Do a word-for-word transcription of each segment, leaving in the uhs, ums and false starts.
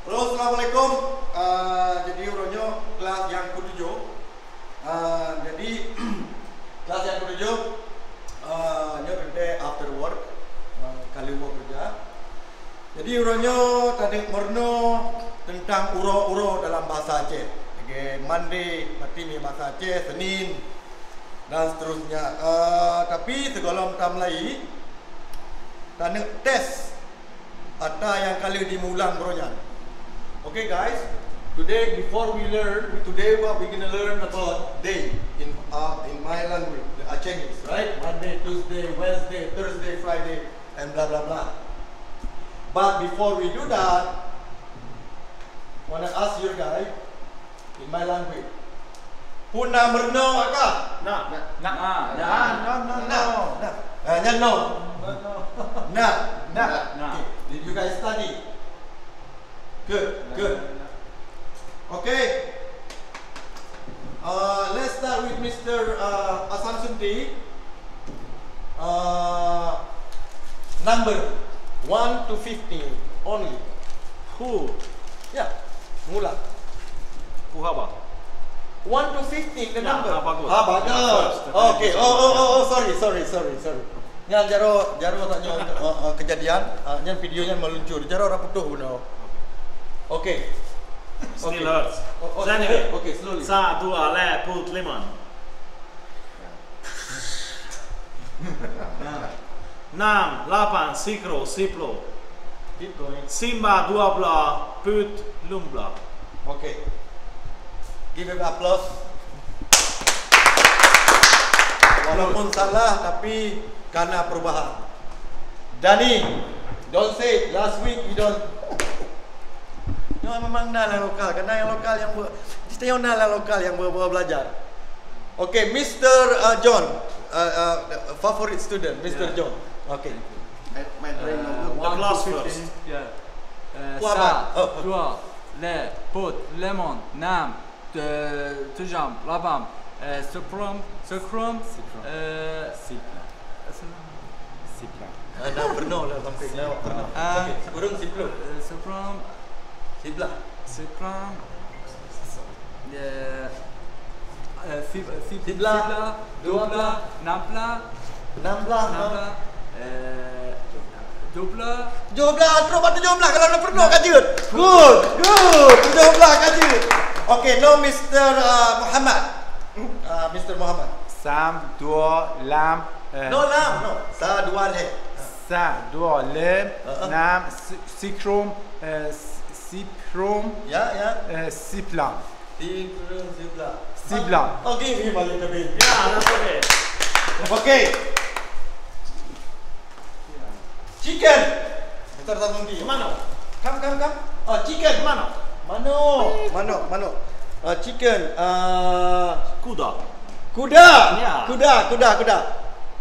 Halo, assalamualaikum. Ah, jadi uroe nyoe kelas nyang ketujoh. Ah, jadi kelas nyang ketujoh, ah, nyoe teuntèe after work, ah, ka lheueh woe keureuja. Jadi uroe nyoe tadeungo meurunoe teuntang uroe-uroe dalam bahasa Aceh. Lagèe Monday, berarti nyan bahasa Aceh, Senin, dan seterusnya. Ah, tapi sigohlom tamulai, taneuk tes ata nyang ka lheueh jimulang uroe nyan. Okay, guys, today before we learn, today what we're gonna learn about day in, uh, in my language, the Acehese, right? Monday, Tuesday, Wednesday, Thursday, Friday, and blah blah blah. But before we do that, wanna ask you guys in my language. Peue na meurunoe ka? Na. Na. Na. Na. Na. Na. Na. Ah, nyan no. Na. Na. Na. Okay. Did you guys study? Good. Good. Okay. Uh, let's start with Mister uh, Asan Sunti. Uh, number one to fifteen only. Who? Ya, mula. Who haba? One to fifteen, the Ya, number. Haba good. Haba Ya, good. First, the Okay. Oh, oh, oh, oh, sorry, sorry, sorry, sorry. Nyan jaroe, jaroe tak nyoe, uh, uh, kejadian, uh, nyan video nyan meluncur. Jaroe dah putus bunoe. Okay. Still Okay. hurts. Oh, oh, So anyway, okay, slowly. Sa, dua, lhèe, peuet, limong. Nam, lapan, sikroe, siploh. Keep going. Siba, dua blah, peuet, limong blah. Okay. Give him applause. Walaupun salah, tapi kana perubahan. Dani, don't say last week you don't. Nyoe memang na lam lokal, karena nyang lokal nyang be-, kita nyang na lam lokal nyang be-, be-, belajar. Okay, Mister uh, John, uh, uh, favorite student, Mister Yeah. John. Okay. My, my brain no Uh, good. one Class to fifteen, first. Yeah. Uh, Kuaman. Sa, Oh, oh. dua, lhèe, peuet, limong, nam, uh, tujam, lapan, uh, sepuluh, sepuluh, Sepuluh. uh, Sepuluh. Sipla. Ah, dah pernah lah sampai lewat pernah. Ah. Okey, sebelum siploh. Eh, sebelum Siplah. Sebelum, eh, eh, sip-, sip-, Siplah. Siplah, dua belas, enam belas. Enam belas, Enam belas, eh, tujuh belas. Tujuh belas, terus bak tujuh belas kalau dah pernah ka jeuet. Good, good. Tujuh belas ka jeuet. Okey, now Mister, uh, Muhammad. Uh, Mister Muhammad. Sam, dua, lam, eh. No, lam, no. Sa, dua, lhèe. Sa, dua, lhèe, Uh-uh. nam, si-, sikrom, eh, si-, siprom, Ya, ya. eh, siplang. Siprom, siplang. Siplang. Oh, give him a little bit. Yeah, that's okay. Okay. Chicken. Mister Samundi. Manok. Come, come, come. Oh, chicken. Manok. Manok. Manok, manok. Uh, chicken. Uh, Kuda. Kuda. Ya. Kuda, kuda, kuda.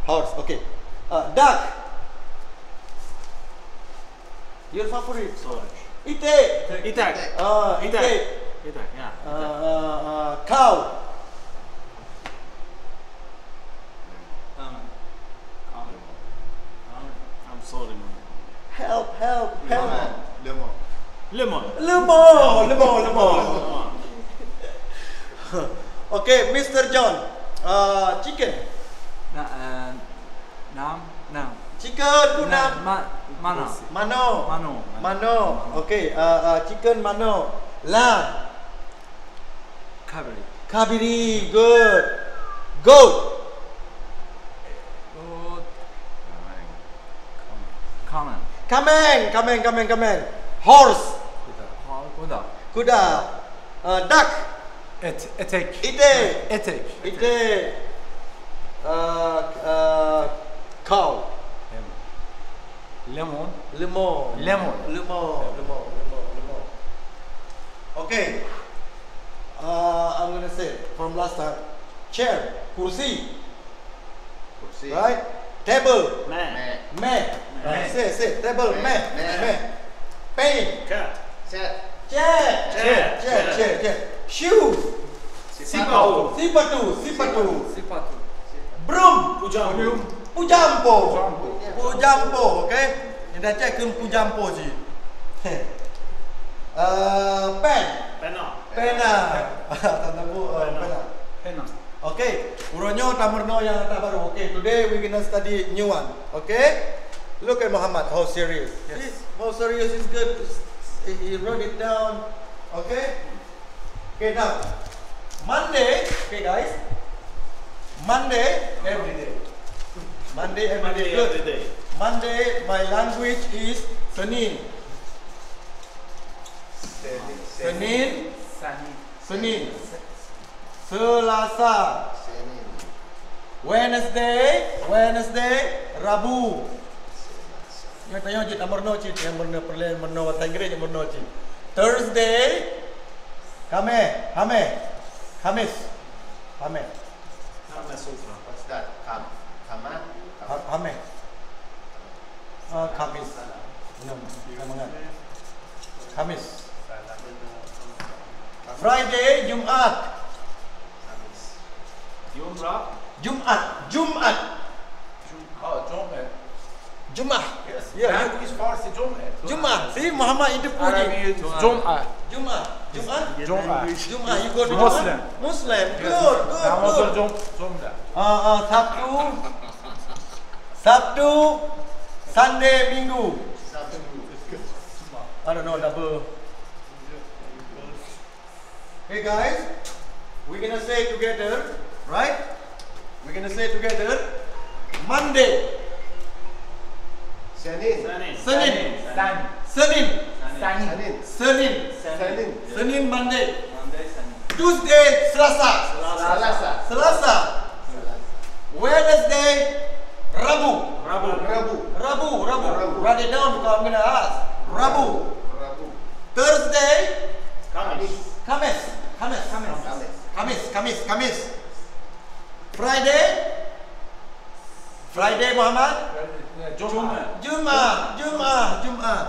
Horse. Okay. Uh, duck. Your favorite. Sorry. Iték. Iték. Uh, Iték. Iték. Iték, ya. Uh, uh, uh, cow. Um, um, um, I'm sorry, man. Help, help, help. Lemon. Lemon. Lemon. Lemon, lemon, lemon. Lemon. Okay, Mister John. Uh, chicken. Na, uh, nam, nam. Chicken, Na, nam. ma-, manok. Manok. Manok. Manok. Okay, uh, uh, chicken, manok. Lamb. Kabiri. Kabiri, good. Goat. Goat. Kameng. Kameng, kameng, kameng, kameng. Horse. Kuda. Ho-, kuda. Kuda. Uh, duck. Et-, etek. Iték. Etek. Iték. Uh, uh, cow. Lemon. Lemon. Lemon. Lemon. Lemon, lemon, lemon, lemon. Okay. Uh, I'm gonna say from last time. Chair, kursi. Kursi. Right? Table. Meh. Meh. Meh. Meh. Say, say. Table. Meh. Meh. Meh. Meh. Pen. Cat. Cat. Chair. Chair. Chair. Chair. Chair. Chair. Shoes. Sipatu. Sipatu. Sipatu. Sipatu. Broom. Pujampo. Pujampo. Pujampo. Pujampo, okay? Nyang dah cek keu pujampo cit. Uh, pen. Pena. Pena. Tanda bu, uh, pena. Pena. Pena. Okay, uroe nyoe tameurunoe nyang ata baru. Okay, today we gonna study new one. Okay? Look at Muhammad, how serious. Yes. See how serious is good. He, he wrote it down. Okay? Okay, now, Monday, okay guys, Monday every day. Monday every day. Monday every day. Monday, my language is Senin. Senin. Senin. Senin. Selasa. Wednesday, Wednesday, Rabu. Nyoe tanyoe cit, ameurunoe cit, nyang meurunoe peureulée, meurunoe bahasa Inggréh, nyang meurunoe cit. Thursday, Kameh, Hameh, Khamis, Hameh. Kama Sutra. What's that? Kam-, Kama? Ha-, Hameh. Ah, Khamis. Enam, enam mangat. Khamis. Friday, Jumat. Jumrah. Jumat, Jumat. Oh, Jumat. Jumat. Yes. Yeah, you Arabic is Farsi, Jumat. Jumat. See, Muhammad itu puji. Arabic is Jumat. Jumat. Jumat. Jumat. Jumat. You go to Muslim. Jumat? Muslim. Yes. Good, good, Nama good. Jum-, Jumat. Ah, ah, Sabtu. Sabtu, Sunday, Minggu. I don't know, double. Hey guys, we're gonna say together, right? We're gonna say together, Monday. Senin. Senin. Senin. Senin. Senin. Senin. Senin. Senin. Senin. Senin, Monday. Monday, Senin. Tuesday, Selasa. Selasa. Selasa. Selasa. Wednesday, Rabu. Rabu. Rabu. Rabu, Rabu. Rabu. Write it down because I'm gonna ask. Rabu. Rabu. Thursday, Kamis. Kamis. Kamis. Kamis. Kamis. Kamis. Kamis. Friday, Friday, Muhammad? Jumat. Jumat, Jumat, Jumat.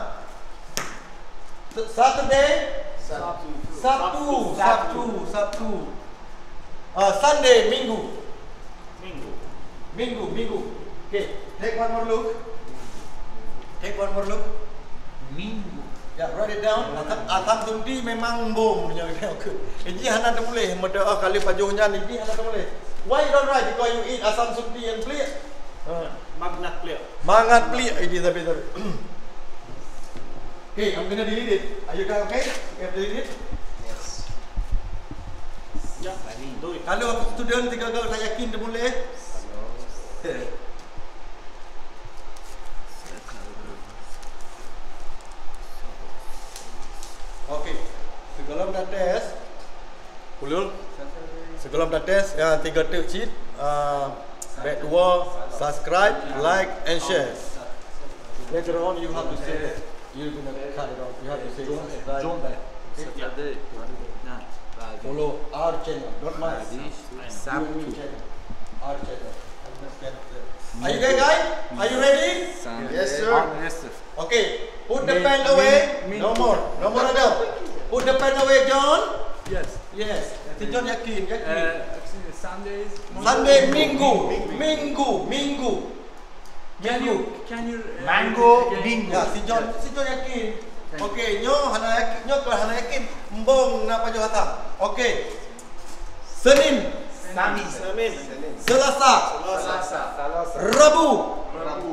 Saturday? Sabtu. Sabtu, Sabtu, Sabtu. Ah, Sunday, Minggu. Minggu. Minggu, Minggu. Okay, take one more look. Take one more look. Minggu. Ya, write it down. Asam, asam sunti memang bom punya. Iji hana teumuléh, meudoa kali pajoh nyan, iji hana teumuléh. Why you don't write? Because you eat asam sunti and pelik. Ha. Mangat pelik. Mangat pelik, iji tapi tu. Okay, I'm gonna delete it. Are you guys okay? You have deleted it? Yes. Ya, kalau student tiga kali tak yakin dia boleh. Okay. Sebelum dah test, Ulul. Sebelum dah test, ya, tiga tip cit. Uh, back to work, subscribe, like, and share. Later on, you have to say that. You're gonna cut it off. You have to say Jom, subscribe. Jom, like, Saturday. Nah, follow our channel. Don't mind. Sabtu. Our channel. Understand? Are you guys, guys? Are you ready? Yes, sir. Yes, sir. Okay. Put the pen away. No more. No more, ada. Put the pen away, John. Yes. Yes. Si John yakin, yakin. Uh, Sundays. Sunday, Minggu. Minggu. Minggu. Can you, can you, uh, Minggu, repeat again? Minggu. Ya, si John, si John yakin. Thank you. Okay, nyoe hana yakin, nyoe kalau hana yakin, embong na pajoh asam. Okay. Senin. Senin. Senin. Selasa. Selasa. Rabu. Rabu.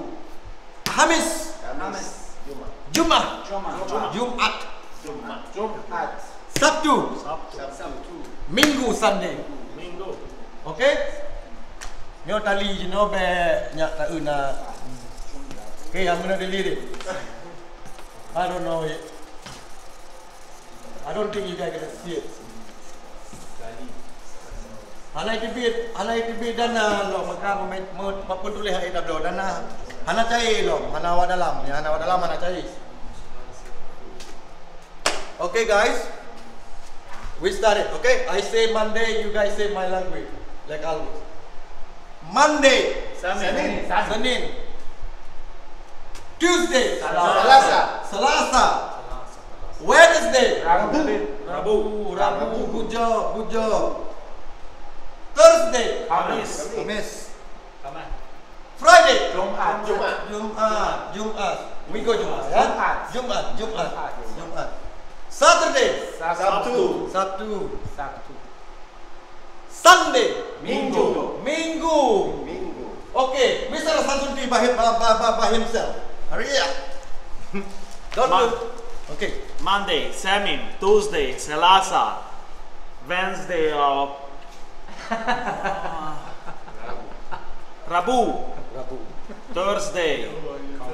Hamis. Hamis. Jumat. Jumat. Jumat. Jumat. Jumat. Jumat. Sabtu. Sabtu. Sabtu. Minggu, Sunday. Minggu. Okay? Nyoe tali jinoe bèk nyak taeu na. Okay, I'm gonna delete it. I don't know it. I don't think you guys gonna see it. Hana iteubiet, hana iteubiet dana lom maka me-, me-, me-, peutuléh hai tabloe dana hana cahé lom, hana awak dalam, nyang hana awak dalam hana cahé. Okay guys, we started. Okay, I say Monday, you guys say my language, like always. Monday. Senin. Senin. Tuesday. Selasa. Selasa. Wednesday. Rabu. Rabu. Rabu. Good job. Good job. Thursday. Kamis. Kamis. Friday. Jumat. Jumat. Jumat. Jumat. Minggu Jumat, ya? Jumat. Jumat. Jumat. Jumat. Jumat. Sat- Saturday. Sabtu. Sabtu. Sabtu. Sunday. Minggu. Minggu. Minggu. Okay, Mister Samsudin by, by, by, by, by himself. Hurry up. Don't Ma- do. Okay. Monday, Senin, Tuesday, Selasa, Wednesday, uh, Rabu, Rabu. Thursday,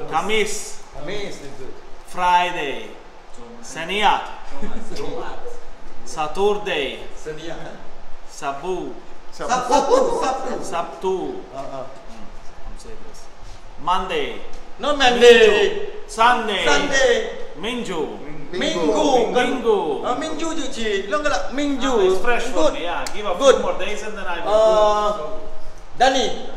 Kamis, Kamis is good. Friday, Senin, Saturday, Senin, eh? Sabu, Sabtu, Sabtu. Sabtu. Ah, ah. Hmm, I'm serious. Monday. No Monday. Minggu. Sunday. Sunday. Minggu. Minggu. Minggu. Ah, Minggu je cik. Long galak Minggu. Ah, it's fresh for me. Yeah, give a few more days and then I will do. Ah, Dani,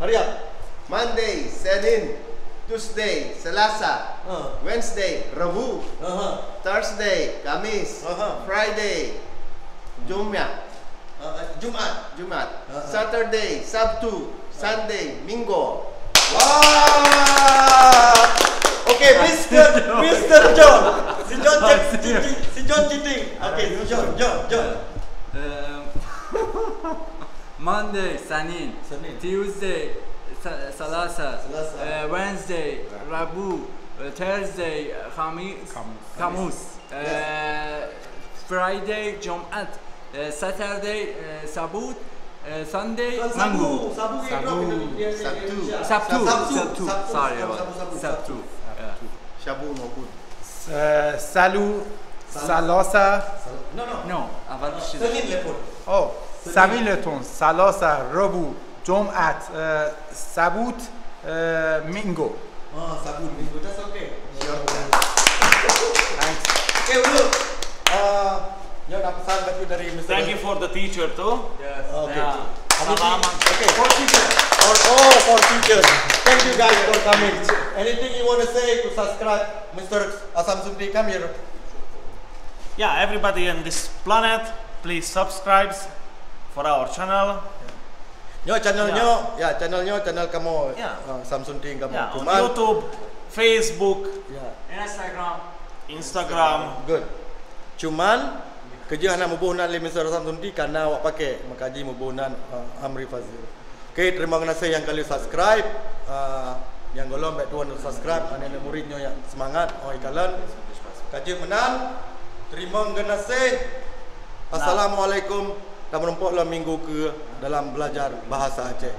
hurry up. Monday, Senin, Tuesday, Selasa, ah. Wednesday, Rabu, aha. Thursday, Kamis, aha. Friday, Jumat. Ah, Jumat. Jumat. Ah, ah. Saturday, Sabtu, Sunday, Minggu. Wah. Okay, Mister, Mister John. Si John cek, si, si, si John cheating. Okay, si John, John, John. Um, Monday, Senin. Senin. Tuesday, Sa-, Selasa. Selasa. Uh, Wednesday, Rabu. Uh, Thursday, uh, Khamis. Khamis. Khamis. Yes. Uh, Friday, Jumat. Uh, Saturday, uh, Sabut. Uh, Sunday, Minggu. Sabu, Sabu, Sabu. Sabtu. Sabtu. Sabtu. Sabtu. Sorry, Sabu, Sabu, Sabu. Sabtu. Yeah. Sabu no good. Uh, Salu, Sal- Salosa. Sal-, no, no. No, avant. Senin le pon. Oh, Senin. Senin le pon, Salosa, Rabu, Jumat, uh, Sabut, uh, Minggu. Ah, Sabut, Minggu. That's okay. Sure. Thanks. Okay, Ulu. Uh, nyoe na pesan bacut dari Mister Thank you for the teacher too. Yes. Okay. Yeah. Salam. Okay. For teacher. For, oh, for teachers. Thank you guys for coming. Anything you want to say to subscribe, Mister Samsudin, come here. Yeah, everybody on this planet, please subscribe for our channel. Nyoe channel nyoe, ya, channel nyoe, channel kamoe, ah, Samsudin kamoe. Ya, on YouTube, Facebook, Instagram. Instagram. Good. Cuman, keujeuh hana muboh nan lé Mister Samsudin karena awak pakai, maka jih muboh nan, ah, Amri Fazil. Oke, terima kasih nyang ka lheueh subscribe. Ah, nyang gohlom bèk tuan subscribe, aneuk-aneuk murit nyoe nyang semangat, oi kalon. Ka jeuet meunan, terima kasih. Assalamualaikum. Tameurumpok lom minggu keu dalam belajar bahasa Aceh.